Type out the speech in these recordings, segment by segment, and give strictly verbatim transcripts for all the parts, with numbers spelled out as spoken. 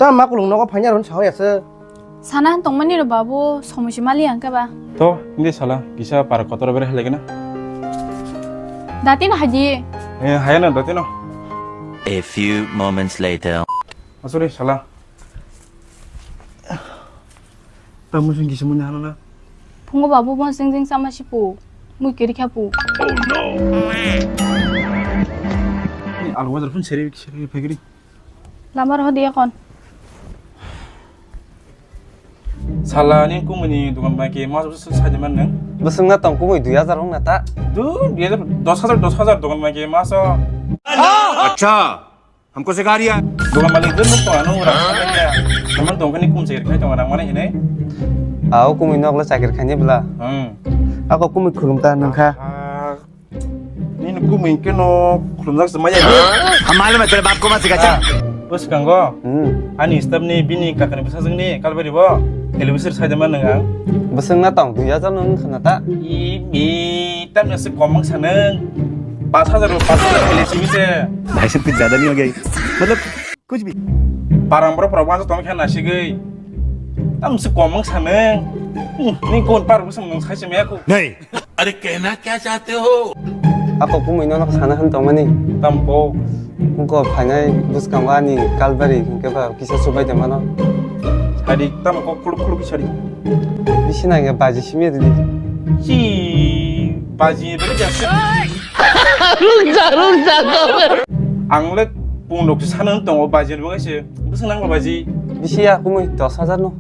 Ta ma kulung nogo phaina run sawi ase. Sana han tongmani ro babu, somoi se mali ang keba. To, hindi sala, kisa par kotor bere hele gana. Datin haji. Eh, hayana datino. A few moments later. Asuri sala. Ta musung kisa muni hano na. Phungo babu bon sing sing sama sipu. Mui kiri khapu. Ni alu wajar pun seri seri phegri. Lamar hodi akon. Sala ni kumuni dukan bai ke mas bus sai man nang. Bwswng na tong kumui dui hajar wng na ta. Du, dui hajar, dos hajar, dos hajar dukan bai ke mas o. Acha, hamko sikha riya. Dukan malik dun to ano ura. Saman tong kani kum chakir khai tong rang mane hinai. Au kumui nok le chakir khani bla. Hmm. Ako kumui khulum ta nang kha. Ah, Nini kumui keno khulumjak se maya. Hamalu ma tere bap ko ma sikha cha. Bwskango. Hmm. Ani step ni bini kakani bwsajwng ni kalbari bo. Elbisir saida man nang ang. Bwswng na tong dui hajar nung khana ta. I bi tam na se komang sanang. Pas hajar pas hajar kele simi se. Bhai sab kuch zyada nahi ho gaya? Matlab kuch bhi. Parang bro program tong khana sigei. Tam se komang sanang. Hmm, ni kon par bwswng nung sai se me aku. Nahi. अरे कहना क्या चाहते हो? Ako kumui no nok sana han tongmani. Tamko. Ko phainai bwskango ani kalbari hinkhe ba kisa subai de mano. Sadi tamko khuluk khuluk sadi. Bisi nangya baji simi rili. Si baji rili jasa. Rungja rungja. Ang le pung lok sana tongo baji bo kaise. Bwswng nang baji. Bisi ya kumui dos hajar no.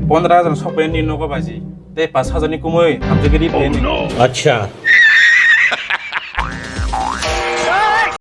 Pondro hajar sokpani nogo baji. Tei pas hajar ni kumui hamjagiri peni. Acha.